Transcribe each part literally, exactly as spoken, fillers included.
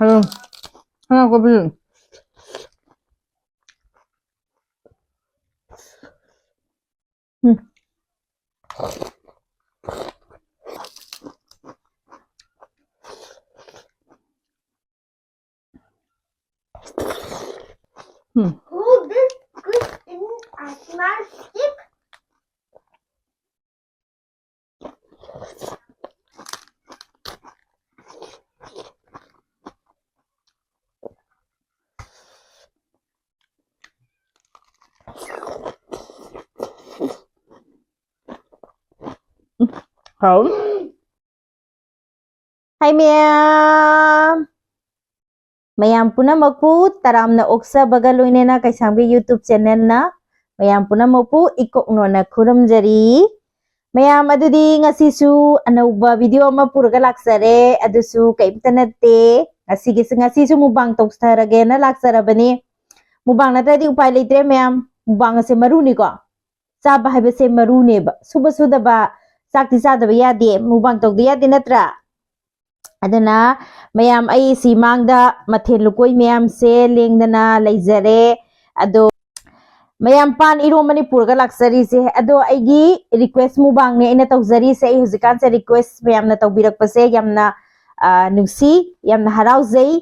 Hello. Hello, ꯀꯣꯕꯤ꯫ ꯎꯝ꯫ ꯎꯝ꯫ Who this good in a small stick? ꯍꯥꯎ꯫ ꯍꯥꯏ ꯃꯌꯥꯝ꯫ ꯃꯌꯥꯝ ꯄꯨꯝꯅꯃꯛꯄꯨ ꯇꯔꯥꯝꯅ ꯑꯣꯛꯆꯕꯒ ꯂꯣꯏꯅꯅ ꯀꯩꯁꯥꯝꯕꯤ YouTube channelꯅ ꯃꯌꯥꯝ ꯄꯨꯝꯅꯃꯛꯄꯨ ꯏꯀꯣꯛꯅꯣꯅ ꯈꯨꯔꯨꯝꯖꯔꯤ꯫ ꯃꯌꯥꯝ ꯑꯗꯨꯗꯤ ꯉꯁꯤꯁꯨ ꯑꯅꯧꯕ video ꯑꯃ ꯄꯨꯔꯒ ꯂꯥꯛꯆꯔꯦ꯫ ꯑꯗꯨꯁꯨ ꯀꯩꯝꯇ ꯅꯠꯇꯦ꯫ ꯉꯁꯤꯒꯤꯁꯨ, ꯉꯁꯤꯁꯨ mukbang ꯇꯧꯊꯔꯒꯦꯅ ꯂꯥꯛꯆꯔꯕꯅꯤ꯫ Mukbang ꯅꯠꯇ꯭ꯔꯗꯤ ꯎꯄꯥꯏ ꯂꯩꯇ꯭ꯔꯦ ꯃꯌꯥꯝ꯫ Mukbang ꯑꯁꯦ ꯃꯔꯨꯅꯤꯀꯣ꯫ ꯆꯥꯕ ꯍꯥꯏꯕꯁꯦ ꯃꯔꯨꯅꯦꯕ꯫ ꯁꯨꯕ ꯁꯨꯗꯕ, ꯆꯥꯛꯇꯤ ꯆꯥꯗꯕ ꯌꯥꯗꯦ, mukbang ꯇꯧꯗ ꯌꯥꯗꯦ ꯅꯠꯇ꯭ꯔꯥ? ꯑꯗꯨꯅ ꯃꯌꯥꯝ, ꯑꯩ ꯁꯤ ꯃꯥꯡꯗ ꯃꯊꯦꯜ ꯂꯨꯀꯣꯏ ꯃꯌꯥꯝꯁꯦ ꯂꯦꯡꯗꯅ ꯂꯩꯖꯔꯦ꯫ ꯑꯗꯣ ꯃꯌꯥꯝ, ꯄꯥꯟ ꯏꯔꯣꯝꯕꯅꯤ ꯄꯨꯔꯒ ꯂꯥꯛꯆꯔꯤꯁꯦ꯫ ꯑꯗꯣ ꯑꯩꯒꯤ request mukbangꯅꯦ ꯑꯩꯅ ꯇꯧꯖꯔꯤꯁꯦ꯫ ꯑꯩ ꯍꯧꯖꯤꯛꯀꯥꯟꯁꯦ request ꯃꯌꯥꯝꯅ ꯇꯧꯕꯤꯔꯛꯄꯁꯦ ꯌꯥꯝꯅ, ꯑ, ꯅꯨꯡꯁꯤ, ꯌꯥꯝꯅ ꯍꯔꯥꯎꯖꯩ꯫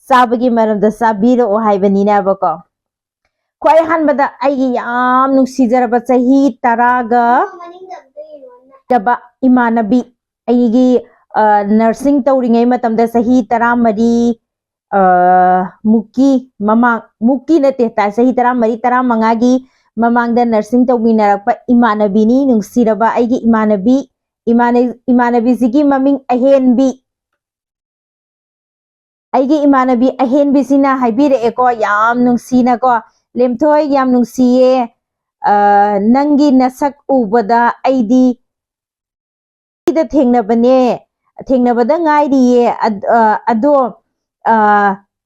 ꯆꯥꯕꯒꯤ ꯃꯔꯝꯗ ꯆꯥꯕꯤꯔꯛꯑꯣ ꯍꯥꯏꯕꯅꯤꯅꯕꯀꯣ꯫ ꯈ꯭ꯋꯥꯏ ꯑꯍꯥꯟꯕꯗ ꯑꯩꯒꯤ ꯌꯥꯝ ꯅꯨꯡꯁꯤꯖꯔꯕ ꯆꯍꯤ ꯇꯔꯥꯒ ꯔꯕ ꯏꯃꯥꯟꯅꯕꯤ, ꯑꯩꯒꯤ, ꯑ, nursing ꯇꯧꯔꯤꯉꯩ ꯃꯇꯝꯗ ꯆꯍꯤ ꯇꯔꯥꯃꯔꯤ, ꯑ, ꯃꯨꯛꯀꯤ ꯃꯃꯥꯡ, ꯃꯨꯛꯀꯤ ꯅꯠꯇꯦ, ꯇ-, ꯆꯍꯤ ꯇꯔꯥꯃꯔꯤ, ꯇꯔꯥꯃꯉꯥꯒꯤ ꯃꯃꯥꯡꯗ nursing ꯇꯧꯃꯤꯟꯅꯔꯛꯄ ꯏꯃꯥꯟꯅꯕꯤꯅꯤ, ꯅꯨꯡꯁꯤꯔꯕ ꯑꯩꯒꯤ ꯏꯃꯥꯟꯅꯕꯤ, ꯏꯃꯥꯟꯅ-, ꯏꯃꯥꯟꯅꯕꯤꯁꯤꯒꯤ ꯃꯃꯤꯡ ꯑꯍꯦꯟꯕꯤ꯫ ꯑꯩꯒꯤ ꯏꯃꯥꯟꯅꯕꯤ ꯑꯍꯦꯟꯕꯤꯁꯤꯅ ꯍꯥꯏꯕꯤꯔꯛꯑꯦꯀꯣ, ꯌꯥꯝ ꯅꯨꯡꯁꯤꯅꯀꯣ, "ꯂꯦꯝꯊꯣꯏ, ꯌꯥꯝ ꯅꯨꯡꯁꯤꯌꯦ, ꯑ, ꯅꯪꯒꯤ ꯅꯁꯛ ꯎꯕꯗ ꯑꯩꯗꯤ ꯁꯤꯗ ꯊꯦꯡꯅꯕꯅꯦ, ꯊꯦꯡꯅꯕꯗ ꯉꯥꯏꯔꯤꯌꯦ, ꯑꯗ-, ꯑ, ꯑꯗꯣ, ꯑ,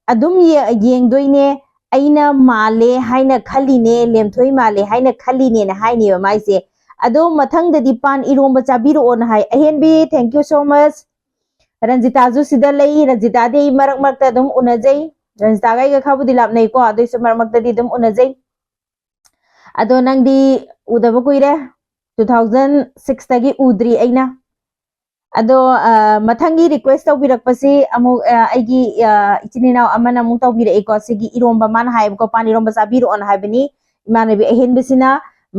ꯑꯗꯨꯝ ꯌꯦ-, ꯌꯦꯡꯗꯣꯏꯅꯦ, ꯑꯩꯅ ꯃꯥꯜꯂꯦ ꯍꯥꯏꯅ ꯈꯜꯂꯤꯅꯦ, ꯂꯦꯝꯊꯣꯏ ꯃꯥꯜꯂꯦ ꯍꯥꯏꯅ ꯈꯜꯂꯤꯅꯦꯅ" ꯍꯥꯏꯅꯦꯕ ꯃꯥꯏꯁꯦ꯫ ꯑꯗꯣ ꯃꯊꯪꯗꯗꯤ ꯄꯥꯟ ꯏꯔꯣꯝꯕ ꯆꯥꯕꯤꯔꯛꯑꯣꯅ ꯍꯥꯏ꯫ ꯑꯍꯦꯟꯕꯤ, thank you so much꯫ ꯔꯟꯖꯤꯇꯥꯁꯨ ꯁꯤꯗ ꯂꯩ꯫ ꯔꯟꯖꯤꯇꯥꯗꯤ ꯑꯩ ꯃꯔꯛ ꯃꯔꯛꯇ ꯑꯗꯨꯝ ꯎꯅꯖꯩ꯫ ꯔꯟꯖꯤꯇꯥꯒ ꯑꯩꯒ ꯈꯔꯕꯨꯗꯤ ꯂꯥꯞꯅꯩꯀꯣ, ꯑꯗꯨꯏꯁꯨ ꯃꯔꯛ ꯃꯔꯛꯇꯗꯤ ꯑꯗꯨꯝ ꯎꯅꯖꯩ꯫ ꯑꯗꯣ ꯅꯪꯗꯤ ꯎꯗꯕ ꯀꯨꯏꯔꯦ꯫ Two thousand six ꯇꯒꯤ ꯎꯗ꯭ꯔꯤ ꯑꯩꯅ꯫ ꯑꯗꯣ, ꯑ, ꯃꯊꯪꯒꯤ request ꯇꯧꯕꯤꯔꯛꯄꯁꯤ ꯑꯃꯨꯛ, ꯑ, ꯑꯩꯒꯤ, ꯑ, ꯏꯆꯤꯟ ꯏꯅꯥꯎ ꯑꯃꯅ ꯑꯃꯨꯛ ꯇꯧꯕꯤꯔꯛꯏꯀꯣ꯫ ꯁꯤꯒꯤ ꯏꯔꯣꯝꯕ ꯃꯥꯅ ꯍꯥꯏꯌꯦꯕꯀꯣ, ꯄꯥꯟ ꯏꯔꯣꯝꯕ ꯆꯥꯕꯤꯔꯛꯑꯣꯅ ꯍꯥꯏꯕꯅꯤ꯫ ꯏꯃꯥꯟꯅꯕꯤ ꯑꯍꯦꯟꯕꯁꯤꯅ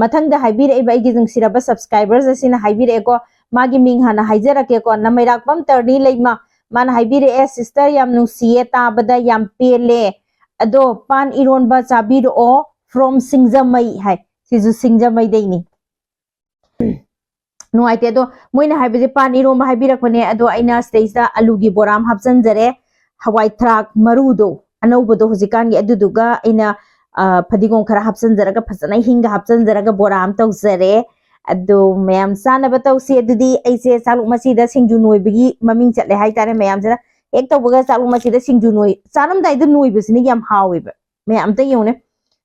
ꯃꯊꯪꯗ ꯍꯥꯏꯕꯤꯔꯛꯏꯕ ꯑꯩꯒꯤ ꯅꯨꯡꯁꯤꯔꯕ subscribers ꯑꯁꯤꯅ ꯍꯥꯏꯕꯤꯔꯛꯑꯦꯀꯣ꯫ ꯃꯥꯒꯤ ꯃꯤꯡ ꯍꯥꯟꯅ ꯍꯥꯏꯖꯔꯛꯀꯦꯀꯣ, ꯅꯃꯩꯔꯥꯛꯄꯝ ꯇꯔꯅꯤ ꯂꯩꯃ꯫ ꯃꯥꯅ ꯍꯥꯏꯕꯤꯔꯛꯑꯦ, "Sister, ꯌꯥꯝ ꯅꯨꯡꯁꯤꯌꯦ, ꯇꯥꯕꯗ ꯌꯥꯝ ꯄꯦꯜꯂꯦ꯫ ꯑꯗꯣ ꯄꯥꯟ ꯏꯔꯣꯟꯕ ꯆꯥꯕꯤꯔꯛꯑꯣ from ꯁꯤꯡꯖꯃꯩ" ꯍꯥꯏ꯫ ꯁꯤꯁꯨ ꯁꯤꯡꯖꯃꯩꯗꯩꯅꯤ꯫ ꯅꯨꯡꯉꯥꯏꯇꯦ꯫ ꯑꯗꯣ ꯃꯣꯏꯅ ꯍꯥꯏꯕꯁꯦ ꯄꯥꯟ ꯏꯔꯣꯝꯕ ꯍꯥꯏꯕꯤꯔꯛꯄꯅꯦ꯫ ꯑꯗꯣ ꯑꯩꯅ ꯁꯤꯗꯩꯁꯤꯗ ꯑꯂꯨꯒꯤ ꯕꯣꯔꯥ ꯑꯃ ꯍꯥꯞꯆꯤꯟꯖꯔꯦ, ꯍꯋꯥꯏ ꯊ꯭ꯔꯥꯛ ꯃꯔꯨꯗꯣ ꯑꯅꯧꯕꯗꯣ ꯍꯧꯖꯤꯛꯀꯥꯟꯒꯤ, ꯑꯗꯨꯗꯨꯒ ꯑꯩꯅ, ꯑ, ꯐꯗꯤꯒꯣꯝ ꯈꯔ ꯍꯥꯞꯆꯤꯟꯖꯔꯒ, ꯐꯖꯅ ꯍꯤꯡꯒ ꯍꯥꯞꯆꯤꯟꯖꯔꯒ ꯕꯣꯔꯥ ꯑꯃ ꯇꯧꯖꯔꯦ꯫ ꯑꯗꯣ ꯃꯌꯥꯝ ꯆꯥꯅꯕ ꯇꯧꯁꯤ꯫ ꯑꯗꯨꯗꯤ ꯑꯩꯁꯦ ꯆꯥꯂꯨꯛ ꯃꯆꯤꯗ ꯁꯤꯡꯖꯨ ꯅꯣꯏꯕꯒꯤ ꯃꯃꯤꯡ ꯆꯠꯂꯦ ꯍꯥꯏꯇꯥꯔꯦ꯫ ꯃꯌꯥꯝꯁꯤꯅ ꯍꯦꯛ ꯇꯧꯕꯒ ꯆꯥꯂꯨꯛ ꯃꯆꯤꯗ ꯁꯤꯡꯖꯨ ꯅꯣꯏ, ꯆꯥꯔꯝꯗꯥꯏꯗ ꯅꯣꯏꯕꯁꯤꯅ ꯌꯥꯝ ꯍꯥꯎꯋꯦꯕ꯫ ꯃꯌꯥꯝ ꯑꯝꯇ ꯌꯦꯡꯉꯨꯅꯦ,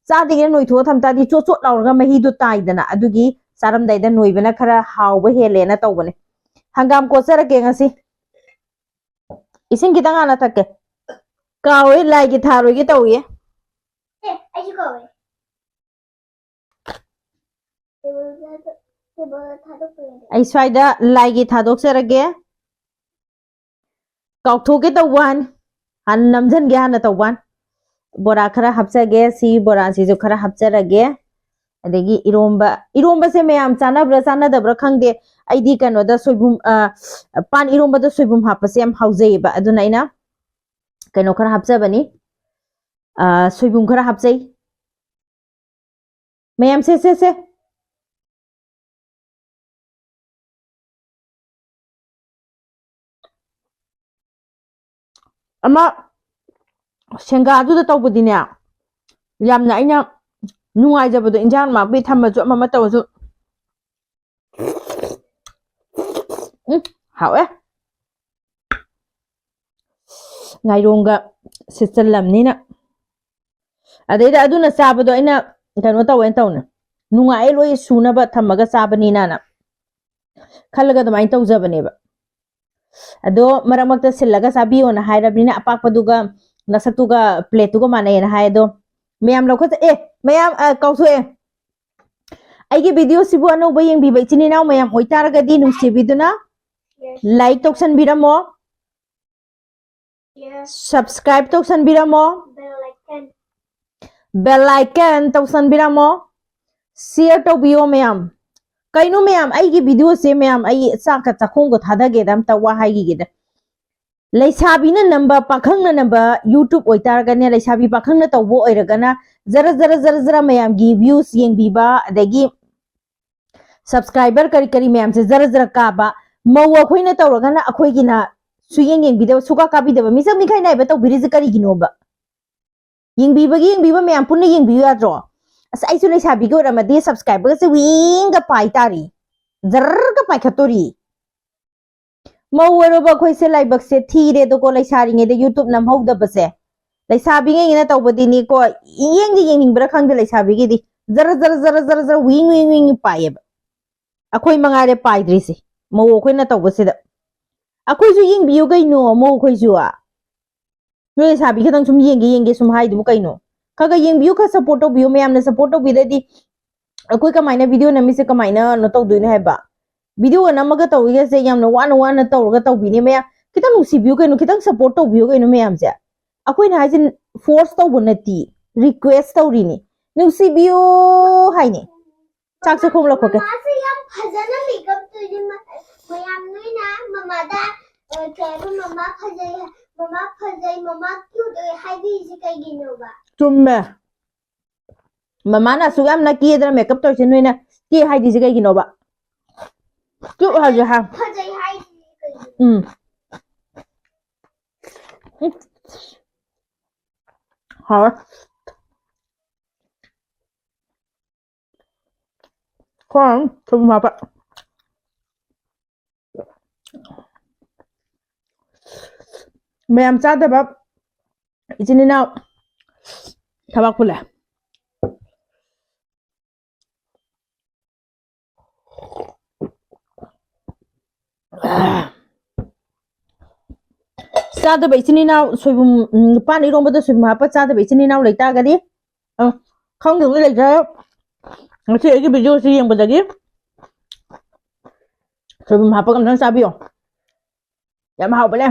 ꯆꯥꯗ꯭ꯔꯤꯉꯩꯗ ꯅꯣꯏꯊꯣꯛꯑ ꯊꯝ ꯇꯥꯔꯗꯤ ꯆꯣꯠ ꯆꯣꯠ ꯂꯥꯎꯔꯒ ꯃꯍꯤꯗꯣ ꯇꯥꯏꯗꯅ, ꯑꯗꯨꯒꯤ ꯆꯥꯔꯝꯗꯥꯏꯗ ꯅꯣꯏꯕꯅ ꯈꯔ ꯍꯥꯎꯕ ꯍꯦꯜꯂꯦꯅ ꯇꯧꯕꯅꯦ꯫ ꯍꯪꯒꯥꯝ ꯀꯣꯠꯆꯔꯛꯀꯦ ꯉꯁꯤ꯫ ꯏꯁꯤꯡ ꯈꯤꯇꯪ ꯍꯥꯟꯅ ꯊꯛꯀꯦ꯫ ꯀꯥꯎꯋꯦ, ꯂꯥꯏꯒꯤ ꯊꯥꯔꯣꯏꯒꯦ ꯇꯧꯏꯌꯦ꯫ ꯑꯦ, ꯑꯩꯁꯨ ꯀꯥꯎꯋꯦ꯫ Table ꯗ, table ꯗ ꯊꯥꯗꯣꯛꯄ ꯌꯥꯗꯦ꯫ ꯑꯩ ꯁ꯭ꯋꯥꯏꯗ ꯂꯥꯏꯒꯤ ꯊꯥꯗꯣꯛꯆꯔꯒꯦ꯫ ꯀꯥꯎꯊꯣꯛꯀꯦ ꯇꯧꯕ ꯋꯥꯅꯤ꯫ ꯍꯥꯟꯅ ꯅꯝꯖꯟꯒꯦ ꯍꯥꯟꯅ ꯇꯧꯕ ꯋꯥꯅꯤ꯫ ꯕꯣꯔꯥ ꯈꯔ ꯍꯥꯞꯆꯒꯦ꯫ ꯁꯤ ꯕꯣꯔꯥꯁꯤꯁꯨ ꯈꯔ ꯍꯥꯞꯆꯔꯒꯦ꯫ ꯑꯗꯒꯤ ꯏꯔꯣꯝꯕ, ꯏꯔꯣꯝꯕꯁꯦ ꯃꯌꯥꯝ ꯆꯥꯅꯕ꯭ꯔꯥ ꯆꯥꯅꯗꯕ꯭ꯔꯥ ꯈꯪꯗꯦ꯫ ꯑꯩꯗꯤ ꯀꯩꯅꯣꯗ ꯁꯣꯏꯕꯨꯝ, ꯑ, ꯄꯥꯟ ꯏꯔꯣꯝꯕꯗ ꯁꯣꯏꯕꯨꯝ ꯍꯥꯞꯄꯁꯦ ꯌꯥꯝ ꯍꯥꯎꯖꯩꯌꯦꯕ꯫ ꯑꯗꯨꯅ ꯑꯩꯅ ꯀꯩꯅꯣ ꯈꯔ ꯍꯥꯞꯆꯕꯅꯤ꯫ ꯑ, ꯁꯣꯏꯕꯨꯝ ꯈꯔ ꯍꯥꯞꯆꯩ꯫ ꯃꯌꯥꯝ ꯁꯦ, ꯁꯦ, ꯁꯦ꯫ ꯑꯃ ꯁꯦꯡꯒꯥꯗꯨꯗ ꯇꯧꯕꯗꯤꯅꯦ, ꯌꯥꯝꯅ ꯑꯩꯅ ꯅꯨꯡꯉꯥꯏꯖꯕꯗꯣ, ꯏꯟꯖꯥꯡ ꯅꯥꯄꯤ ꯊꯝꯃꯁꯨ, ꯑꯃ ꯑꯃ ꯇꯧꯔꯁꯨ꯫ ꯎꯝ, ꯍꯥꯎꯋꯦ꯫ ꯉꯥꯏꯔꯣꯡꯒ ꯁꯤꯠꯆꯜꯂꯝꯅꯤꯅ꯫ ꯑꯗꯩꯗ ꯑꯗꯨꯅ ꯆꯥꯕꯗꯣ ꯑꯩꯅ ꯀꯩꯅꯣ ꯇꯧꯋꯦꯅ ꯇꯧꯅꯦ, ꯅꯨꯡꯉꯥꯏꯌꯦ, ꯂꯣꯏ ꯁꯨꯅꯕ ꯊꯝꯃꯒ ꯆꯥꯕꯅꯤꯅꯅ ꯈꯜꯂꯒ ꯑꯗꯨꯃꯥꯏꯅ ꯇꯧꯖꯕꯅꯦꯕ꯫ ꯑꯗꯣ ꯃꯔꯛ ꯃꯔꯛꯇ ꯁꯤꯜꯂꯒ ꯆꯥꯕꯤꯌꯣꯅ ꯍꯥꯏꯔꯕꯅꯤꯅ, ꯑꯄꯥꯛꯄꯗꯨꯒ ꯅꯁꯛꯇꯨꯒ ꯄ꯭ꯂꯦꯠꯇꯨꯒ ꯃꯥꯟꯅꯩꯅ ꯍꯥꯏ꯫ ꯑꯗꯣ ꯃꯌꯥꯝ ꯂꯧꯈꯠꯆ-, ꯑꯦ, ꯃꯌꯥꯝ, ꯑ, ꯀꯥꯎꯊꯣꯛꯑꯦ꯫ ꯑꯩꯒꯤ ꯚꯤꯗꯤꯑꯣꯁꯤꯕꯨ ꯑꯅꯧꯕ ꯌꯦꯡꯕꯤꯕ ꯏꯆꯤꯟ ꯏꯅꯥꯎ ꯃꯌꯥꯝ ꯑꯣꯏꯇꯥꯔꯒꯗꯤ, ꯅꯨꯡꯁꯤꯕꯤꯗꯨꯅ ꯂꯥꯏꯛ ꯇꯧꯁꯟꯕꯤꯔꯝꯃꯣ, ꯁꯕꯁꯀ꯭ꯔꯥꯏꯕ ꯇꯧꯁꯟꯕꯤꯔꯝꯃꯣ, ꯕꯦꯜ ꯑꯥꯏꯀꯟ ꯇꯧꯁꯟꯕꯤꯔꯝꯃꯣ, ꯁꯤꯌꯔ ꯇꯧꯕꯤꯌꯣ ꯃꯌꯥꯝ꯫ ꯀꯩꯅꯣ ꯃꯌꯥꯝ, ꯑꯩꯒꯤ ꯚꯤꯗꯤꯑꯣꯁꯦ ꯃꯌꯥꯝ, ꯑꯩ ꯆꯥꯛꯀ ꯆꯥꯛꯈꯣꯡꯒ ꯊꯥꯗꯒꯦꯗ ꯑꯝꯇ ꯋꯥ ꯍꯥꯏꯈꯤꯒꯦꯗ꯫ ꯂꯩꯁꯥꯕꯤꯅ ꯅꯝꯕ, ꯄꯥꯈꯪꯅ ꯅꯝꯕ YouTube ꯑꯣꯏꯇꯥꯔꯒꯅꯦ, ꯂꯩꯁꯥꯕꯤ ꯄꯥꯈꯪꯅ ꯇꯧꯕ ꯑꯣꯏꯔꯒꯅ ꯖꯔ ꯖꯔ ꯖꯔ ꯖꯔ ꯃꯌꯥꯝꯒꯤ views ꯌꯦꯡꯕꯤꯕ, ꯑꯗꯒꯤ subscriber ꯀꯔꯤ ꯀꯔꯤ ꯃꯌꯥꯝꯁꯦ ꯖꯔ ꯖꯔ ꯀꯥꯕ꯫ ꯃꯧ ꯑꯩꯈꯣꯏꯅ ꯇꯧꯔꯒꯅ ꯑꯩꯈꯣꯏꯒꯤꯅ ꯁꯨꯌꯦꯡ ꯌꯦꯡꯕꯤꯗꯕ, ꯁꯨꯀꯥ ꯀꯥꯕꯤꯗꯕ꯫ ꯃꯤꯆꯪ ꯃꯤꯈꯥꯏ ꯅꯥꯏꯕ ꯇꯧꯕꯤꯔꯤꯁꯦ ꯀꯔꯤꯒꯤꯅꯣꯕ? ꯌꯦꯡꯕꯤꯕꯒꯤ ꯌꯦꯡꯕꯤꯕ ꯃꯌꯥꯝ ꯄꯨꯟꯅ ꯌꯦꯡꯕꯤꯌꯨ ꯌꯥꯗ꯭ꯔꯣ? ꯑꯁ, ꯑꯩꯁꯨ ꯂꯩꯁꯥꯕꯤꯒ ꯑꯣꯏꯔꯝꯃꯗꯤ subscriberꯒꯁꯦ ꯋꯤꯡꯒ ꯄꯥꯏ ꯇꯥꯔꯤ, ꯖꯔꯒ ꯄꯥꯏꯈꯠꯇꯣꯔꯤ꯫ ꯃꯧ ꯑꯣꯏꯔꯕ ꯑꯩꯈꯣꯏꯁꯦ ꯂꯥꯏꯕꯛꯁꯦ ꯊꯤꯔꯦꯗꯀꯣ, ꯂꯩꯁꯥꯔꯤꯉꯩꯗ YouTube ꯅꯝꯍꯧꯗꯕꯁꯦ꯫ ꯂꯩꯁꯥꯕꯤꯉꯩꯒꯤꯅ ꯇꯧꯕꯗꯤꯅꯤꯀꯣ, ꯌꯦꯡꯗꯤ ꯌꯦꯡꯅꯤꯡꯕ꯭ꯔꯥ ꯈꯪꯗꯦ ꯂꯩꯁꯥꯕꯤꯒꯤꯗꯤ꯫ ꯖꯔ ꯖꯔ ꯖꯔ ꯖꯔ ꯖꯔ ꯋꯤꯡ ꯋꯤꯡ ꯋꯤꯡ ꯄꯥꯏꯌꯦꯕ꯫ ꯑꯩꯈꯣꯏ ꯃꯉꯥꯏꯔꯦ ꯄꯥꯏꯗ꯭ꯔꯤꯁꯦ, ꯃꯧ ꯑꯩꯈꯣꯏꯅ ꯇꯧꯕꯁꯤꯗ꯫ ꯑꯩꯈꯣꯏꯁꯨ ꯌꯦꯡꯕꯤꯌꯨ ꯀꯩꯅꯣ, ꯃꯧ ꯑꯩꯈꯣꯏꯁꯨ꯫ ꯅꯣꯏ ꯂꯩꯁꯥꯕꯤ ꯈꯛꯇꯪ ꯁꯨꯝ ꯌꯦꯡꯒꯦ ꯌꯦꯡꯒꯦ ꯁꯨꯝ ꯍꯥꯏꯗꯨꯕꯨ ꯀꯩꯅꯣ? ꯈꯔ ꯈꯔ ꯌꯦꯡꯕꯤꯌꯨ, ꯈꯔ support ꯇꯧꯕꯤꯌꯨ꯫ ꯃꯌꯥꯝꯅ support ꯇꯧꯕꯤꯗ꯭ꯔꯗꯤ ꯑꯩꯈꯣꯏ ꯀꯃꯥꯏꯅ video ꯅꯝꯃꯤꯁꯦ ꯀꯃꯥꯏꯅ ꯀꯩꯅꯣ ꯇꯧꯗꯣꯏꯅꯣ ꯍꯥꯏꯕ? Videoꯒ ꯅꯝꯃꯒ ꯇꯧꯔꯤꯒꯁꯦ ꯌꯥꯝꯅ ꯋꯥꯅ ꯋꯥꯅ ꯇꯧꯔꯒ ꯇꯧꯕꯤꯅꯦ ꯃꯌꯥꯝ꯫ ꯈꯤꯇꯪ ꯅꯨꯡꯁꯤꯕꯤꯌꯨ ꯀꯩꯅꯣ, ꯈꯤꯇꯪ support ꯇꯧꯕꯤꯌꯨ ꯀꯩꯅꯣ ꯃꯌꯥꯝꯁꯦ꯫ ꯑꯩꯈꯣꯏꯅ ꯍꯥꯏꯁꯦ force ꯇꯧꯕ ꯅꯠꯇꯦ, request ꯇꯧꯔꯤꯅꯤ꯫ ꯅꯨꯡꯁꯤꯕꯤꯌꯨ ꯍꯥꯏꯅꯤ꯫ ꯆꯥꯛꯁꯦ ꯈꯣꯝ ꯂꯧꯈꯣꯛꯀꯦ꯫ ꯃꯃꯥꯁꯦ ꯌꯥꯝ ꯐꯖꯅ makeup ꯇꯧꯏ꯫ ꯃ-, ꯃꯌꯥꯝ ꯅꯣꯏꯅ ꯃꯃꯥꯗ, ꯑ, ꯀꯩ ꯍꯥꯏꯕ, "ꯃꯃꯥ ꯐꯖꯩ, ꯃꯃꯥ ꯐꯖꯩ, ꯃꯃꯥ cute ꯑꯣꯏ" ꯍꯥꯏꯕꯤꯔꯤꯁꯦ ꯀꯩꯒꯤꯅꯣꯕ? ꯆꯨꯝꯃꯦ꯫ ꯃꯃꯥꯅ ꯑꯁꯨꯛ ꯌꯥꯝꯅ ꯀꯦꯗꯅ makeup ꯇꯧꯔꯤꯁꯦ ꯅꯣꯏꯅ ꯀꯦ ꯍꯥꯏꯗ꯭ꯔꯤꯁꯦ ꯀꯩꯒꯤꯅꯣꯕ? Cute ꯍꯥꯏꯁꯦ ꯍꯥꯏ꯫ ꯐꯖꯩ ꯍꯥꯏꯔꯤꯁꯦ ꯀꯩꯒꯤꯅꯣ? ꯎꯝ꯫ ꯎꯝ꯫ ꯍꯥꯎꯋꯦ꯫ ꯈꯔ ꯊꯨꯝ ꯍꯥꯞꯄ꯫ ꯃꯌꯥꯝ ꯆꯥꯗꯕ ꯏꯆꯤꯟ ꯏꯅꯥꯎ ꯊꯕꯥꯛ ꯄꯨꯜꯂꯦ꯫ ꯆꯥꯗꯕ ꯏꯆꯤꯟ ꯏꯅꯥꯎ ꯁꯣꯏꯕꯨꯝ, ꯎꯝ, ꯄꯥꯟ ꯏꯔꯣꯝꯕꯗ ꯁꯣꯏꯕꯨꯝ ꯍꯥꯞꯄ ꯆꯥꯗꯕ ꯏꯆꯤꯟ ꯏꯅꯥꯎ ꯂꯩꯇꯥꯔꯒꯗꯤ, ꯑ, ꯈꯪꯗꯕ ꯂꯩꯇ꯭ꯔꯦ꯫ ꯉꯁꯤ ꯑꯩꯒꯤ video ꯁꯤ ꯌꯦꯡꯕꯗꯒꯤ ꯁꯣꯏꯕꯨꯝ ꯍꯥꯞꯄꯒ ꯑꯝꯇꯪ ꯆꯥꯕꯤꯌꯣ꯫ ꯌꯥꯝ ꯍꯥꯎꯕꯅꯦ꯫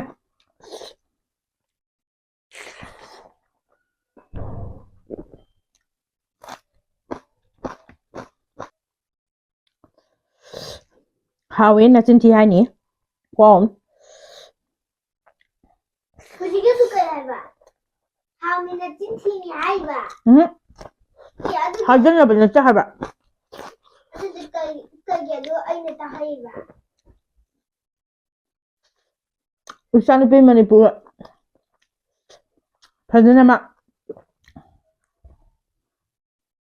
ꯍꯥꯎꯋꯦ, ꯅꯆꯤꯟ ꯊꯤ ꯍꯥꯏꯅꯤ꯫ ꯈꯨꯍꯥꯎ ꯑꯃ꯫ ꯍꯧꯖꯤꯛꯀꯤꯗꯨ ꯀꯩ ꯍꯥꯏꯕ? ꯍꯥꯎꯅꯤ ꯅꯆꯤꯟ ꯊꯤꯅꯤ ꯍꯥꯏꯕ? ꯎꯝ꯫ ꯑꯦ, ꯑꯗꯨꯗꯤ ꯍꯥꯏꯖꯟꯅꯕ ꯅꯠꯇꯦ ꯍꯥꯏꯕ꯫ ꯑꯗꯨꯗꯤ ꯀꯩ, ꯀꯩꯒꯤ ꯑꯗꯨ ꯑꯩꯅ ꯇꯥꯍꯜꯂꯤꯕ? ꯏꯆꯥꯅꯨꯄꯤ ꯃꯅꯤꯄꯨꯔ ꯐꯖꯅ ꯃꯥ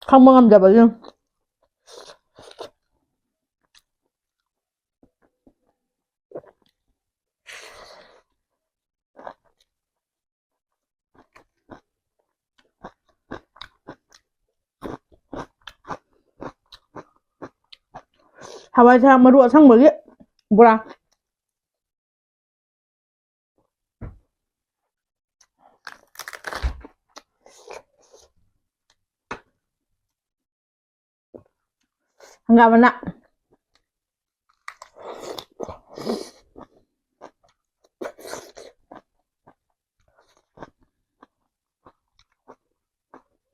ꯈꯪꯕ ꯉꯝꯗꯕꯒꯤ꯫ ꯍꯋꯥꯏ ꯊ꯭ꯔꯥꯛ ꯃꯔꯨ ꯑꯁꯪꯕꯒꯤ ꯕꯣꯔꯥ꯫ ꯍꯪꯒꯥꯝ ꯃꯅꯥ꯫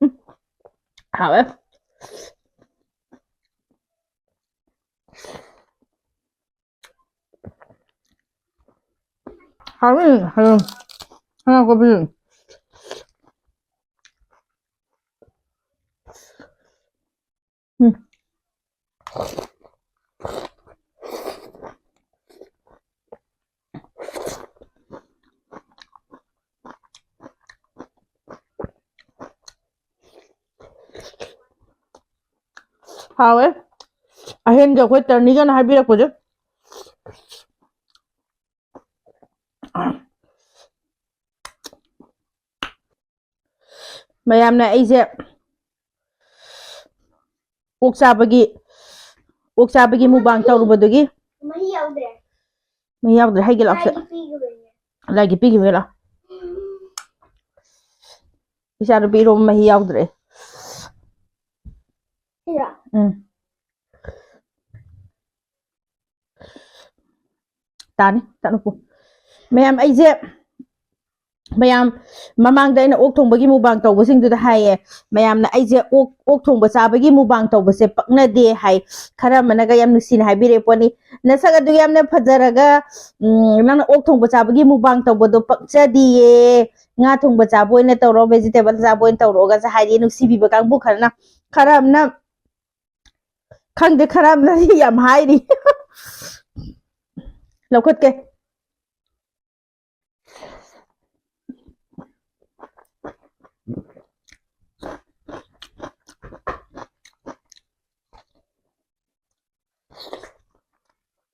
ꯎꯝ, ꯍꯥꯎꯋꯦ꯫ ꯍꯥꯎꯋꯦ, ꯍꯥꯎꯋꯦ꯫ ꯍꯪꯒꯥꯝ ꯀꯣꯕꯤ꯫ ꯎꯝ꯫ ꯍꯥꯎꯋꯦ꯫ ꯑꯍꯦꯟꯒ ꯑꯩꯈꯣꯏ ꯇꯔꯅꯤꯒꯅ ꯍꯥꯏꯕꯤꯔꯛꯄꯁꯦ꯫ ꯃꯌꯥꯝꯅ ꯑꯩꯁꯦ ꯑꯣꯛ ꯆꯥꯕꯒꯤ, ꯑꯣꯛ ꯆꯥꯕꯒꯤ mukbang ꯇꯧꯔꯨꯕꯗꯨꯒꯤ ꯃꯍꯤ ꯌꯥꯎꯗ꯭ꯔꯦ꯫ ꯃꯍꯤ ꯌꯥꯎꯗ꯭ꯔꯦ, ꯍꯩꯒꯦ ꯂꯥꯛꯁꯦ꯫ ꯉꯁꯥꯏꯒꯤ ꯄꯤꯈꯤꯕꯅꯦ꯫ ꯂꯥꯏꯒꯤ ꯄꯤꯈꯤꯕ ꯍꯦꯜꯂꯣ꯫ ꯏꯆꯥ ꯅꯨꯄꯤ ꯏꯔꯣꯝꯕ ꯃꯍꯤ ꯌꯥꯎꯗ꯭ꯔꯦ꯫ ꯎꯝ꯫ ꯇꯥꯅꯤ ꯇꯥꯅꯨꯄꯨ꯫ ꯃꯌꯥꯝ ꯑꯩꯁꯦ ꯃꯌꯥꯝ ꯃꯃꯥꯡꯗ ꯑꯩꯅ ꯑꯣꯛ ꯊꯣꯡꯕꯒꯤ ꯃꯨꯛꯕꯥꯡ ꯇꯧꯕꯁꯤꯡꯗꯨꯗ ꯍꯥꯏꯌꯦ꯫ ꯃꯌꯥꯝꯅ ꯑꯩꯁꯦ ꯑꯣꯛ ꯑꯣꯛ ꯊꯣꯡꯕ ꯆꯥꯕꯒꯤ ꯃꯨꯛꯕꯥꯡ ꯇꯧꯕꯁꯦ ꯄꯛꯅꯗꯦ ꯍꯥꯏ꯫ ꯈꯔ ꯑꯃꯅꯒ ꯌꯥꯝ ꯅꯨꯡꯁꯤꯅ ꯍꯥꯏꯕꯤꯔꯛꯑꯦ ꯄꯣꯠꯅꯤ꯫ "ꯅꯁꯛ ꯑꯗꯨ ꯌꯥꯝꯅ ꯐꯖꯔꯒ, ꯎꯝ, ꯅꯪꯅ ꯑꯣꯛ ꯊꯣꯡꯕ ꯆꯥꯕꯒꯤ ꯃꯨꯛꯕꯥꯡ ꯇꯧꯕꯗꯣ ꯄꯛꯆꯗꯤꯌꯦ꯫ ꯉꯥ ꯊꯣꯡꯕ ꯆꯥꯕ ꯑꯣꯏꯅ ꯇꯧꯔꯣ, vegetable ꯆꯥꯕ ꯑꯣꯏꯅ ꯇꯧꯔꯣꯒꯁꯦ" ꯍꯥꯏꯔꯤ ꯅꯨꯡꯁꯤꯕꯤꯕ ꯀꯥꯡꯕꯨ ꯈꯔꯅ꯫ ꯈꯔ ꯑꯃꯅ ꯈꯪꯗꯦ, ꯈꯔ ꯑꯃꯅꯗꯤ ꯌꯥꯝ ꯍꯥꯏꯔꯤ꯫ ꯂꯧꯈꯠꯀꯦ꯫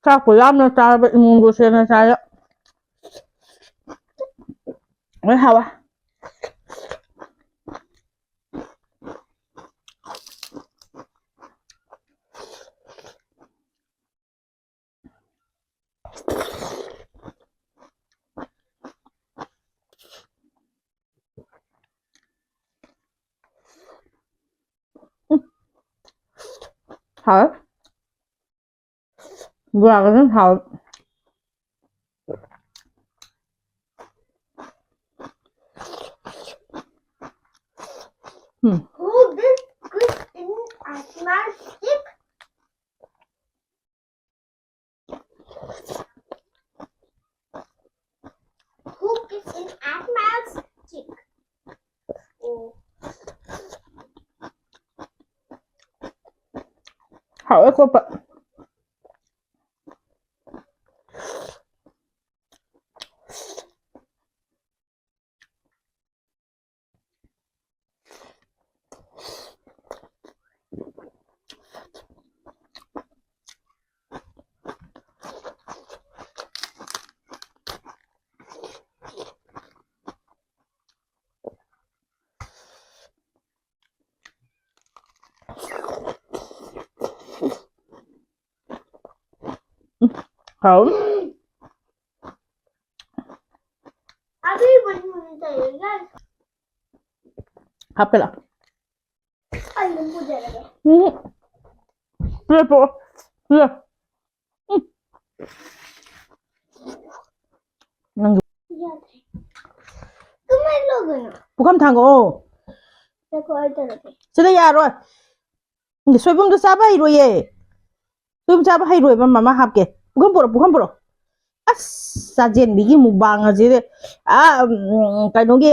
ꯆꯥꯛꯄꯨ ꯌꯥꯝꯅ ꯆꯥꯔꯕ ꯏꯃꯨꯡꯕꯨ ꯁꯦꯡꯅ ꯆꯥꯔꯦ꯫ ꯂꯣꯏ ꯍꯥꯎꯋꯦ꯫ ꯎꯝ꯫ ꯍꯥꯎꯋꯦ꯫ ꯕꯣꯔꯥꯒ ꯑꯗꯨꯝ ꯍꯥꯎꯋꯦ꯫ ꯎꯝ꯫ Who this good in a small stick? Who gives an admiral's chick? Oh. ꯍꯥꯎꯋꯦ ꯈꯣꯠꯄ꯫ ꯎꯝ, ꯍꯥꯎ꯫ ꯍꯥꯞꯀꯦ ꯂꯥꯎ꯫ ꯎꯝ꯫ ꯄꯤꯔꯛꯑꯣ꯫ ꯄꯤꯔꯛꯑꯣ꯫ ꯎꯝ꯫ ꯅꯪꯒꯤ ꯄꯨꯈꯝ ꯊꯥꯡꯒꯠꯂꯣ꯫ ꯁꯤꯗ ꯌꯥꯔꯣꯏ꯫ ꯁꯣꯏꯕꯨꯝꯗꯣ ꯆꯥꯕ ꯍꯩꯔꯣꯏꯌꯦ꯫ ꯁꯣꯏꯕꯨꯝ ꯆꯥꯕ ꯍꯩꯔꯣꯏꯕ, ꯃꯃꯥ ꯍꯥꯞꯀꯦ꯫ ꯄꯨꯈꯝ ꯄꯨꯔꯛꯑꯣ, ꯄꯨꯈꯝ ꯄꯨꯔꯛꯑꯣ꯫ ꯑꯁ, ꯆꯥꯖꯦꯟꯕꯤꯒꯤ ꯃꯨꯛꯕꯥꯡ ꯑꯁꯤꯗꯤ꯫ ꯑꯥ, ꯎꯝ, ꯀꯩꯅꯣꯒꯤ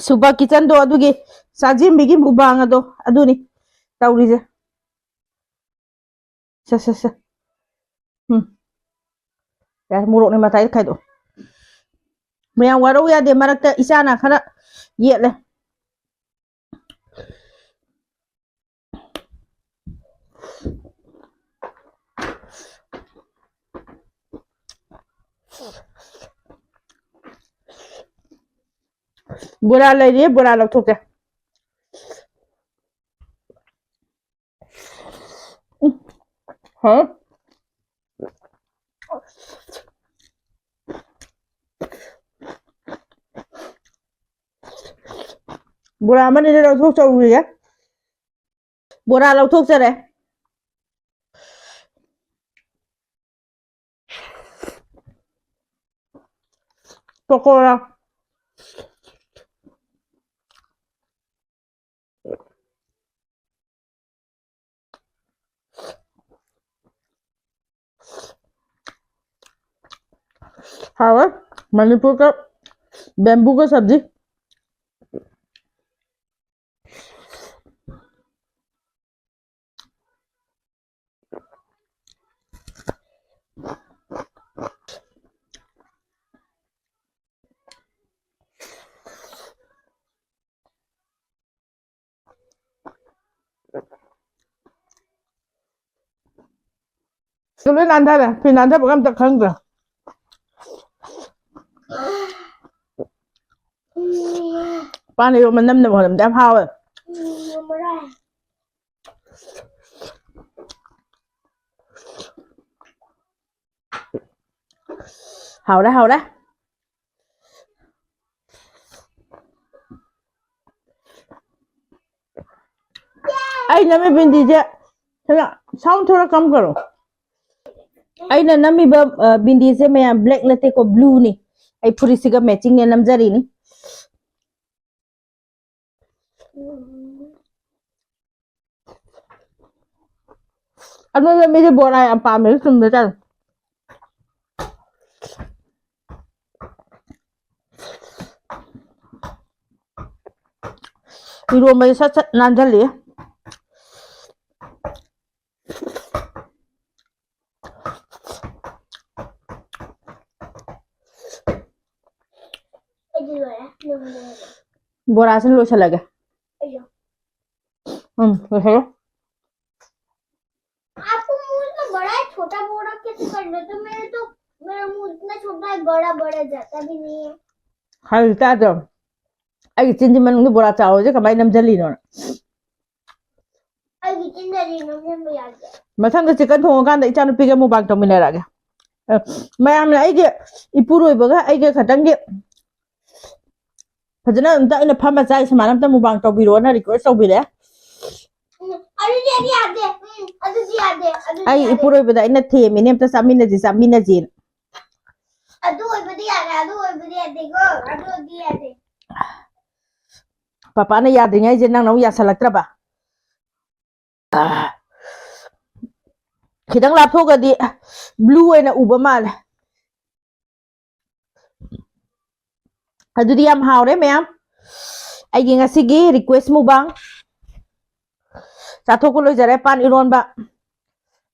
ꯁꯨꯄꯔ ꯀꯤꯠꯆꯟꯗꯣ, ꯑꯗꯨꯒꯤ ꯆꯥꯖꯦꯟꯕꯤꯒꯤ ꯃꯨꯛꯕꯥꯡ ꯑꯗꯣ ꯑꯗꯨꯅꯤ ꯇꯧꯔꯤꯁꯦ꯫ ꯁꯦ, ꯁꯦ, ꯁꯦ꯫ ꯎꯝ꯫ ꯌꯥꯔꯦ, ꯃꯣꯔꯣꯛꯅꯦ ꯃꯇꯥꯏꯗ ꯈꯥꯏꯗꯣꯛꯑꯣ꯫ ꯃꯌꯥꯝ ꯋꯥꯔꯧ ꯌꯥꯗꯦ, ꯃꯔꯛꯇ ꯏꯆꯥꯅ ꯈꯔ ꯌꯦꯠꯂꯦ꯫ ꯕꯣꯔꯥ ꯂꯩꯔꯤꯌꯦ, ꯕꯣꯔꯥ ꯂꯧꯊꯣꯛꯀꯦ꯫ ꯎꯝ꯫ ꯍꯥ? ꯕꯣꯔꯥ ꯑꯃꯅꯤꯗ ꯂꯧꯊꯣꯛꯆꯧꯔꯤꯌꯦ꯫ ꯕꯣꯔꯥ ꯂꯧꯊꯣꯛꯆꯔꯦ꯫ ꯄꯀꯣꯔꯥ꯫ ꯍꯥꯎꯋꯦ꯫ ꯃꯅꯤꯄꯨꯔꯒ ꯕꯦꯝꯕꯨꯒ ꯁꯕꯖꯤ꯫ ꯁꯤ ꯂꯣꯏ ꯅꯥꯟꯊꯔꯦ꯫ ꯐꯤ ꯅꯥꯟꯊꯕꯒ ꯑꯝꯇ ꯈꯪꯗ꯭ꯔꯦ꯫ ꯄꯥꯟ ꯏꯔꯣꯟꯕ ꯅꯝꯅꯕ ꯍꯣꯠꯅꯕꯗ ꯌꯥꯝ ꯍꯥꯎꯋꯦ꯫ ꯍꯥꯎꯔꯦ, ꯍꯥꯎꯔꯦ꯫ ꯑꯩ ꯅꯝꯃꯤ ꯕꯤꯟꯗꯤꯁꯦ ꯈꯔ sound ꯊꯣꯔꯛ ꯀꯝ ꯀꯔꯣ꯫ ꯑꯩꯅ ꯅꯝꯃꯤꯕ ꯕꯤꯟꯗꯤꯁꯦ ꯃꯌꯥꯝ black ꯅꯠꯇꯦꯀꯣ, blue ꯅꯤ꯫ ꯑꯩ ꯐꯨꯔꯤꯠꯁꯤꯒ matching ꯅꯦ ꯅꯝꯖꯔꯤꯅꯤ꯫ ꯑꯅꯣꯏꯕ ꯃꯤꯗꯤ ꯕꯣꯔꯥ ꯌꯥꯝ ꯄꯥꯝꯃꯦ, ꯆꯨꯝꯗ ꯆꯥꯔꯣ꯫ ꯏꯔꯣꯝꯕꯁꯦ ꯁꯠ ꯁꯠ ꯅꯥꯟꯁꯤꯜꯂꯤ꯫ ꯕꯣꯔꯥꯁꯤꯅ ꯂꯣꯏꯁꯤꯜꯂꯒꯦ꯫ ꯎꯝ, ꯂꯣꯏꯁꯤꯜꯂꯣ꯫ आपको मूड में बड़ा है, छोटा बोरा कैसे कर लेते हो? मेरे तो, मेरा मूड इतना छोटा है, बड़ा बड़ा जाता भी नहीं है। ꯍꯥꯏ ꯇꯥꯗ꯭ꯔꯣ? ꯑꯩꯒꯤ ꯆꯤꯟꯁꯤ ꯃꯅꯨꯡꯗ ꯕꯣꯔꯥ ꯆꯥꯎꯔꯤꯁꯦ ꯀꯃꯥꯏꯅ ꯅꯝꯁꯤꯜꯂꯤꯅꯣ? ꯑꯩꯒꯤ ꯆꯤꯟꯗꯗꯤ ꯅꯝꯁꯤꯟꯕ ꯌꯥꯗꯦ꯫ ꯃꯊꯪꯗ chicken ꯊꯣꯡꯉꯀꯥꯟꯗ ꯏꯆꯥꯅꯨꯄꯤꯒ mukbang ꯇꯧꯃꯤꯟꯅꯔꯛꯑꯒꯦ꯫ ꯑ, ꯃꯌꯥꯝꯅ ꯑꯩꯒꯤ ꯏꯄꯨꯔꯣꯏꯕꯒ ꯑꯩꯒ ꯈꯇꯪꯒꯤ ꯐꯖꯅ ꯑꯝꯇ ꯑꯩꯅ ꯐꯝꯃ ꯆꯥꯏ, ꯁꯨꯃꯥꯏꯅ ꯑꯝꯇ mukbang ꯇꯧꯕꯤꯔꯣꯅ request ꯇꯧꯕꯤꯔꯦ꯫ ꯎꯝ, ꯑꯗꯨꯗꯤ ꯑꯩꯗꯤ ꯌꯥꯗꯦ꯫ ꯎꯝ, ꯑꯗꯨꯗꯤ ꯌꯥꯗꯦ꯫ ꯑꯗꯨꯗꯤ ꯑꯩ ꯌꯥꯗꯦ꯫ ꯏꯄꯨꯔꯣꯏꯕꯗ ꯑꯩꯅ ꯊꯦꯝꯃꯤꯅꯦ, ꯑꯝꯇ ꯆꯥꯃꯤꯟꯅꯁꯤ, ꯆꯥꯃꯤꯟꯅꯁꯤꯅ꯫ ꯑꯗꯨ ꯑꯣꯏꯕꯗꯤ ꯌꯥꯔꯦ, ꯑꯗꯨ ꯑꯣꯏꯕꯗꯤ ꯌꯥꯗꯦꯀꯣ, ꯑꯗꯨ ꯑꯣꯏꯕꯗꯤ ꯌꯥꯗꯦ꯫ ꯄꯄꯥꯅ ꯌꯥꯗ꯭ꯔꯤꯉꯩꯁꯦ ꯅꯪꯅ ꯑꯃꯨꯛ ꯌꯥꯁꯜꯂꯛꯇ꯭ꯔꯕ? ꯈꯤꯇꯪ ꯂꯥꯞꯊꯣꯛꯑꯒꯗꯤ blue ꯑꯣꯏꯅ ꯎꯕ ꯃꯥꯜꯂꯦ꯫ ꯑꯗꯨꯗꯤ ꯌꯥꯝ ꯍꯥꯎꯔꯦ ꯃꯌꯥꯝ꯫ ꯑꯩꯒꯤ ꯉꯁꯤꯒꯤ request mukbang ꯆꯥꯊꯣꯛꯄ ꯂꯣꯏꯖꯔꯦ, ꯄꯥꯟ ꯏꯔꯣꯟꯕ꯫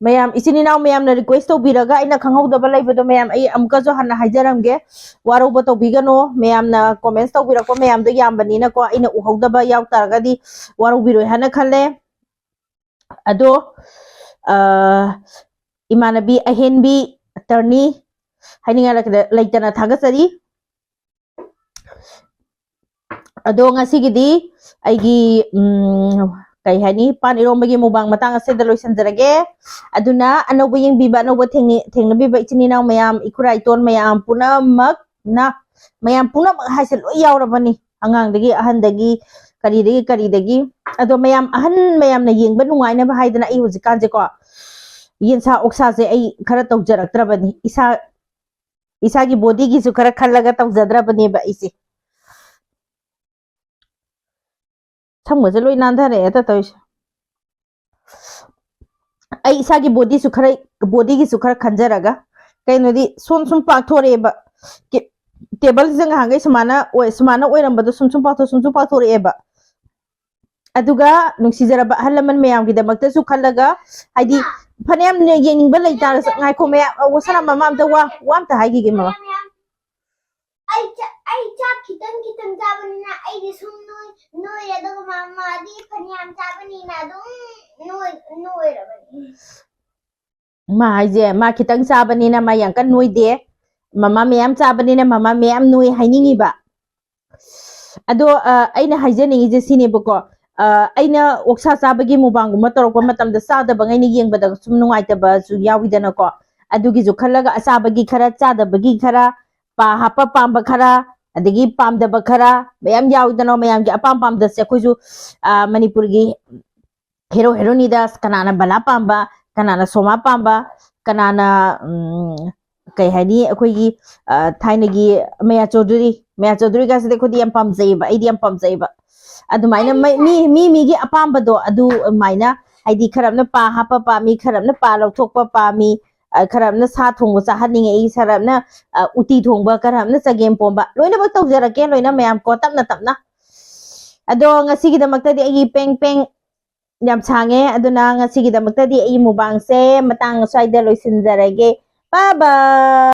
ꯃꯌꯥꯝ, ꯏꯆꯤꯟ ꯏꯅꯥꯎ ꯃꯌꯥꯝꯅ request ꯇꯧꯕꯤꯔꯒ ꯑꯩꯅ ꯈꯪꯍꯧꯗꯕ ꯂꯩꯕꯗꯣ ꯃꯌꯥꯝ, ꯑꯩ ꯑꯃꯨꯛꯀꯁꯨ ꯍꯟꯅ ꯍꯥꯏꯖꯔꯝꯒꯦ꯫ ꯋꯥꯔꯧꯕ ꯇꯧꯕꯤꯒꯅꯣ꯫ ꯃꯌꯥꯝꯅ comments ꯇꯧꯕꯤꯔꯛꯄ ꯃꯌꯥꯝꯗꯣ ꯌꯥꯝꯕꯅꯤꯅꯀꯣ, ꯑꯩꯅ ꯎꯍꯧꯗꯕ ꯌꯥꯎ ꯇꯥꯔꯒꯗꯤ ꯋꯥꯔꯧꯕꯤꯔꯣꯏ ꯍꯥꯏꯅ ꯈꯜꯂꯦ꯫ ꯑꯗꯣ, ꯑ, ꯏꯃꯥꯟꯅꯕꯤ ꯑꯍꯦꯟꯕꯤ ꯑꯇꯔꯅꯤ ꯍꯥꯏꯅꯤꯡꯉꯥꯏ ꯂꯩꯇꯅ ꯊꯥꯒꯠꯆꯔꯤ꯫ ꯑꯗꯣ ꯉꯁꯤꯒꯤꯗꯤ ꯑꯩꯒꯤ, ꯎꯝ, ꯀꯩ ꯍꯥꯏꯅꯤ, ꯄꯥꯟ ꯏꯔꯣꯝꯕꯒꯤ mukbang ꯃꯇꯥꯡ ꯑꯁꯤꯗ ꯂꯣꯏꯁꯤꯟꯖꯔꯒꯦ꯫ ꯑꯗꯨꯅ ꯑꯅꯧꯕ ꯌꯦꯡꯕꯤꯕ, ꯑꯅꯧꯕ ꯊꯦꯡꯅ-, ꯊꯦꯡꯅꯕꯤꯕ ꯏꯆꯤꯟ ꯏꯅꯥꯎ ꯃꯌꯥꯝ, ꯏꯈꯨꯔꯥ ꯏꯇꯣꯟ ꯃꯌꯥꯝ ꯄꯨꯝꯅꯃꯛꯅ, ꯃꯌꯥꯝ ꯄꯨꯝꯅꯃꯛ ꯍꯥꯏꯁꯦ ꯂꯣꯏ ꯌꯥꯎꯔꯕꯅꯤ, ꯑꯉꯥꯡꯗꯒꯤ ꯑꯍꯟꯗꯒꯤ ꯀꯔꯤꯗꯒꯤ ꯀꯔꯤꯗꯒꯤ꯫ ꯑꯗꯣ ꯃꯌꯥꯝ, ꯑꯍꯟ ꯃꯌꯥꯝꯅ ꯌꯦꯡꯕ ꯅꯨꯡꯉꯥꯏꯅꯕ ꯍꯥꯏꯗꯅ ꯑꯩ ꯍꯧꯖꯤꯛꯀꯥꯟꯁꯦꯀꯣ, ꯌꯦꯟꯁꯥ ꯑꯣꯛꯁꯥꯁꯦ ꯑꯩ ꯈꯔ ꯇꯧꯖꯔꯛꯇ꯭ꯔꯕꯅꯤ꯫ ꯏꯁꯥ, ꯏꯁꯥꯒꯤ ꯕꯣꯗꯤꯒꯤꯁꯨ ꯈꯔ ꯈꯜꯂꯒ ꯇꯧꯖꯗ꯭ꯔꯕꯅꯦꯕ ꯑꯩꯁꯦ꯫ ꯁꯝꯒꯁꯦ ꯂꯣꯏ ꯅꯥꯟꯊꯔꯛꯑꯦ ꯑꯇ ꯇꯧꯔꯤꯁꯦ꯫ ꯑꯩ ꯏꯁꯥꯒꯤ ꯕꯣꯗꯤꯁꯨ ꯈꯔ, ꯕꯣꯗꯤꯒꯤꯁꯨ ꯈꯔ ꯈꯟꯖꯔꯒ, ꯀꯩꯅꯣꯗꯤ ꯁꯣꯝ ꯁꯨꯝ ꯄꯥꯛꯊꯣꯔꯛꯑꯦꯕ꯫ ꯀꯦ-, ꯇꯦꯕꯜꯁꯦ ꯉꯍꯥꯟꯈꯩ ꯁꯨꯃꯥꯏꯅ ꯑꯣꯏ, ꯁꯨꯃꯥꯏꯅ ꯑꯣꯏꯔꯝꯕꯗꯣ ꯁꯨꯝ ꯁꯨꯝ ꯄꯥꯛꯊꯣꯛ, ꯁꯨꯝ ꯁꯨꯝ ꯄꯥꯛꯊꯣꯔꯛꯑꯦꯕ꯫ ꯑꯗꯨꯒ ꯅꯨꯡꯁꯤꯖꯔꯕ ꯑꯍꯜ ꯂꯃꯟ ꯃꯌꯥꯝꯒꯤꯗꯃꯛꯇꯁꯨ ꯈꯜꯂꯒ, ꯍꯥꯏꯗꯤ ꯐꯅꯌꯥꯝ ꯌꯦꯡꯅꯤꯡꯕ ꯂꯩꯇꯥꯔꯁꯨ, ꯉꯥꯏꯈꯣ ꯃꯌꯥꯝ, ꯑ, ꯋꯥꯁꯂꯥ, ꯃꯃꯥ ꯑꯝꯇ ꯋꯥ, ꯋꯥ ꯑꯝꯇ ꯍꯥꯏꯈꯤꯒꯦ ꯃꯃꯥ꯫ ꯑꯩ ꯆꯥ-, ꯑꯩ ꯆꯥꯛ ꯈꯤꯇꯪ ꯈꯤꯇꯪ ꯆꯥꯕꯅꯤꯅ ꯑꯩꯗꯤ ꯁꯨꯝ ꯅꯣꯏ-, ꯅꯣꯏꯔꯦ, ꯑꯗꯨꯒ ꯃꯃꯥꯗꯤ ꯐꯅꯌꯥꯝ ꯆꯥꯕꯅꯤꯅ ꯑꯗꯨꯝ ꯅꯣꯏ-, ꯅꯣꯏꯔꯕꯅꯤ꯫ ꯃꯥ ꯍꯥꯏꯁꯦ ꯃꯥ ꯈꯤꯇꯪ ꯆꯥꯕꯅꯤꯅ ꯃꯥ ꯌꯥꯝ ꯀꯟꯅ ꯅꯣꯏꯗꯦ, ꯃꯃꯥ ꯃꯌꯥꯝ ꯆꯥꯕꯅꯤꯅ ꯃꯃꯥ ꯃꯌꯥꯝ ꯅꯣꯏ ꯍꯥꯏꯅꯤꯡꯉꯤꯕ꯫ ꯑꯗꯣ, ꯑ, ꯑꯩꯅ ꯍꯥꯏꯖꯅꯤꯡꯉꯤꯁꯦ ꯁꯤꯅꯦꯕꯀꯣ, ꯑ, ꯑꯩꯅ ꯑꯣꯛꯁꯥ ꯆꯥꯕꯒꯤ ꯃꯨꯛꯕꯥꯡꯒꯨꯝꯕ ꯇꯧꯔꯛꯄ ꯃꯇꯝꯗ ꯆꯥꯗꯕꯉꯩꯅ ꯌꯦꯡꯕꯗ ꯁꯨꯝ ꯅꯨꯡꯉꯥꯏꯇꯕꯁꯨ ꯌꯥꯎꯋꯤꯗꯅꯀꯣ꯫ ꯑꯗꯨꯒꯤꯁꯨ ꯈꯜꯂꯒ ꯑꯆꯥꯕꯒꯤ ꯈꯔ, ꯆꯥꯗꯕꯒꯤ ꯈꯔ, ꯄꯥ ꯍꯥꯞꯄ ꯄꯥꯝꯕ ꯈꯔ, ꯑꯗꯒꯤ ꯄꯥꯝꯗꯕ ꯈꯔ ꯃꯌꯥꯝ ꯌꯥꯎꯋꯤꯗꯅ꯫ ꯃꯌꯥꯝꯒꯤ ꯑꯄꯥꯝ ꯄꯥꯝꯗꯁꯦ ꯑꯩꯈꯣꯏꯁꯨ, ꯑ, ꯃꯅꯤꯄꯨꯔꯒꯤ ꯍꯦꯔꯣ ꯍꯦꯔꯣꯅꯤꯗ ꯀꯅꯥꯅ ꯕꯂꯥ ꯄꯥꯝꯕ, ꯀꯅꯥꯅ ꯁꯣꯃꯥ ꯄꯥꯝꯕ, ꯀꯅꯥꯅ, ꯎꯝ, ꯀꯩ ꯍꯥꯏꯅꯤ, ꯑꯩꯈꯣꯏꯒꯤ, ꯑ, ꯊꯥꯏꯅꯒꯤ ꯃꯌꯥ ꯆꯧꯙꯨꯔꯤ, ꯃꯌꯥ ꯆꯧꯙꯨꯔꯤꯒꯁꯤꯗꯤ ꯑꯩꯈꯣꯏꯗꯤ ꯌꯥꯝ ꯄꯥꯝꯖꯩꯌꯦꯕ, ꯑꯩꯗꯤ ꯌꯥꯝ ꯄꯥꯝꯖꯩꯌꯦꯕ꯫ ꯑꯗꯨꯃꯥꯏꯅ ꯃꯤ, ꯃꯤ, ꯃꯤ ꯃꯤꯒꯤ ꯑꯄꯥꯝꯕꯗꯣ ꯑꯗꯨ ꯑꯗꯨꯃꯥꯏꯅ, ꯍꯥꯏꯗꯤ ꯈꯔ ꯑꯃꯅ ꯄꯥ ꯍꯥꯞꯄ ꯄꯥꯝꯃꯤ, ꯈꯔ ꯑꯃꯅ ꯄꯥ ꯂꯧꯊꯣꯛꯄ ꯄꯥꯝꯃꯤ, ꯑ, ꯈꯔ ꯑꯃꯅ ꯁꯥ ꯊꯣꯡꯕ ꯆꯥꯍꯟꯅꯤꯡꯉꯛꯏ, ꯈꯔ ꯑꯃꯅ, ꯑ, ꯎꯇꯤ ꯊꯣꯡꯕ, ꯈꯔ ꯑꯃꯅ ꯆꯒꯦꯝ ꯄꯣꯝꯕ, ꯂꯣꯏꯅꯃꯛ ꯇꯧꯖꯔꯛꯀꯦ ꯂꯣꯏꯅ ꯃꯌꯥꯝ ꯀꯣ, ꯇꯞꯅ ꯇꯞꯅ꯫ ꯑꯗꯣ ꯉꯁꯤꯒꯤꯗꯃꯛꯇꯗꯤ ꯑꯩꯒꯤ ꯄꯦꯡ ꯄꯦꯡ ꯌꯥꯝ ꯁꯥꯡꯉꯦ, ꯑꯗꯨꯅ ꯉꯁꯤꯒꯤꯗꯃꯛꯇꯗꯤ ꯑꯩꯒꯤ ꯃꯨꯛꯕꯥꯡꯁꯦ ꯃꯇꯥꯡ ꯑꯁ꯭ꯋꯥꯏꯗ ꯂꯣꯏꯁꯤꯟꯖꯔꯒꯦ꯫ ꯕꯥꯏ ꯕꯥꯏ꯫